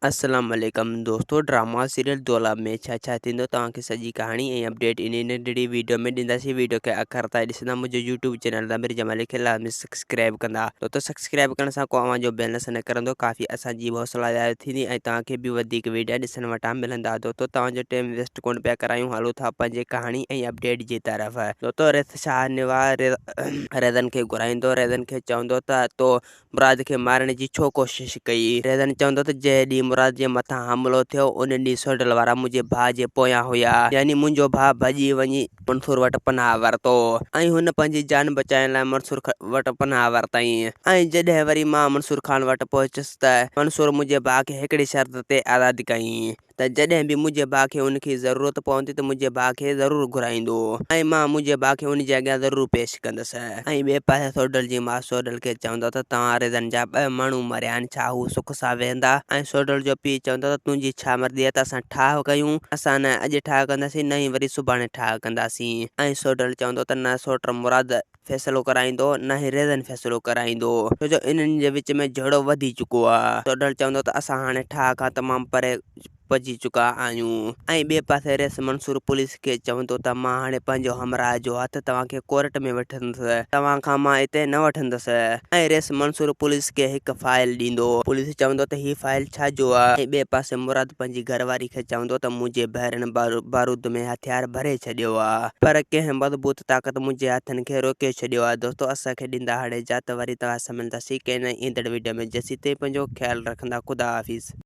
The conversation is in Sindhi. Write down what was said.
السلام عليڪم دوستو ڊراما سيريل دولاب ۾ ڇا ڇا ٿيندو توهان کي سڄي ڪهاڻي ۽ اپڊيٽ انهي ننڍڙي ويڊيو ۾ ڏينداسين ويڊيو کي آخر تائين ڏسندا منهنجو يوٽيوب چينل ضمير جمالي کي لازمي سبسڪرائب ڪندا دوستو سبسڪرائب ڪرڻ سان ڪو اوهان جو بيلنس نه ڪرندو ڪافي اسان جي به حوصلا افزائي ٿيندي ۽ توهان کي به وڌيڪ ويڊيا ڏسڻ وٽان ملندا دوستو توهان جو ٽيم ويسٽ ڪونه پيا ڪرايون هلو ٿا پنهنجي ڪهاڻي ۽ اپڊيٽ جي طرف دوستو ريس شاهه نواز ريزن کي گهرائيندو ريزن کي چوندو ته تو مراد کي مارڻ جي ڇو ڪوشش ڪئي؟ ريزن چوندو ته جنهن ڏينهن مراد جي مٿان حملو ٿيو، ان ڏينهن سوڍل وارا منهنجي ڀاء جي پويان هيا. يعني منهنجو ڀاء ڀڄي وڃي منصور وٽ پناهه ورتو ۽ هن پنهنجي جان بچائڻ لاء منصور وٽ پناهه ورتائين ۽ جڏهن وري مان منصور خان وٽ پهچيس ته منصور منهنجي ڀاء کي هڪڙي شرط تي آزاد ڪيائين. ته جڏهن به منهنجي ڀاء کي ان کي ضرورت پوندي ته منهنجي ڀاء کي ضرور گهرائيندو ۽ مان منهنجي ڀاء کي ان جي اڳيان ضرور پيش ڪندس. ۽ ٻئي پاسي سوڍل جي ماء سوڍل کي چوندو ته توهان ريزن جا ٻه ماڻهو مريا آهن ڇا هو سک سان ويهندا؟ ۽ سوڍل جو پيء چوندو ته تنهنجي ڇا مرضي آهي ته اسان ٺاهه ڪيون؟ اسان نه اڄ ٺاهه ڪنداسين نه ئي وري سڀاڻي ٺاهه ڪنداسين. ۽ سوڍل چوندو ته نه سوٽ مراد فيصلو ڪرائيندو نه ئي ريزن فيصلو ڪرائيندو ڇو جو انهن جي وچ ۾ جهيڙو وڌي چڪو آ. سوڍل چوندو ته اسان هاڻي ٺاهه کان تمام پري پڄي چڪا آهيون ۽ ٻئي پاسي ريس منصور پوليس کي چوندو ته مان هاڻي پنهنجو همراهه جو هٿ توهان کي ڪورٽ ۾ وٺندس توهان کان مان اتي نه وٺندس ۽ ريس منصور پوليس کي هڪ فائل ڏيندو پوليس چوندو ته هي فائل ڇا جو آ ۽ ٻئي پاسي مراد پنهنجي گهر واري کي چوندو ته منهنجي ڀائرن بارود ۾ هٿيار ڀري ڇڏيو آ پر ڪنهن مضبوط طاقت منهنجي هٿن کي روڪي ڇڏيو آهي دوستو اسان کي ڏيندا هاڻي اجازت وري توهان سان ملنداسين ڪنهن نئين ايندڙ وڊيو ۾ جيسين تائين پنهنجو خيال رکندا خدا حافظ.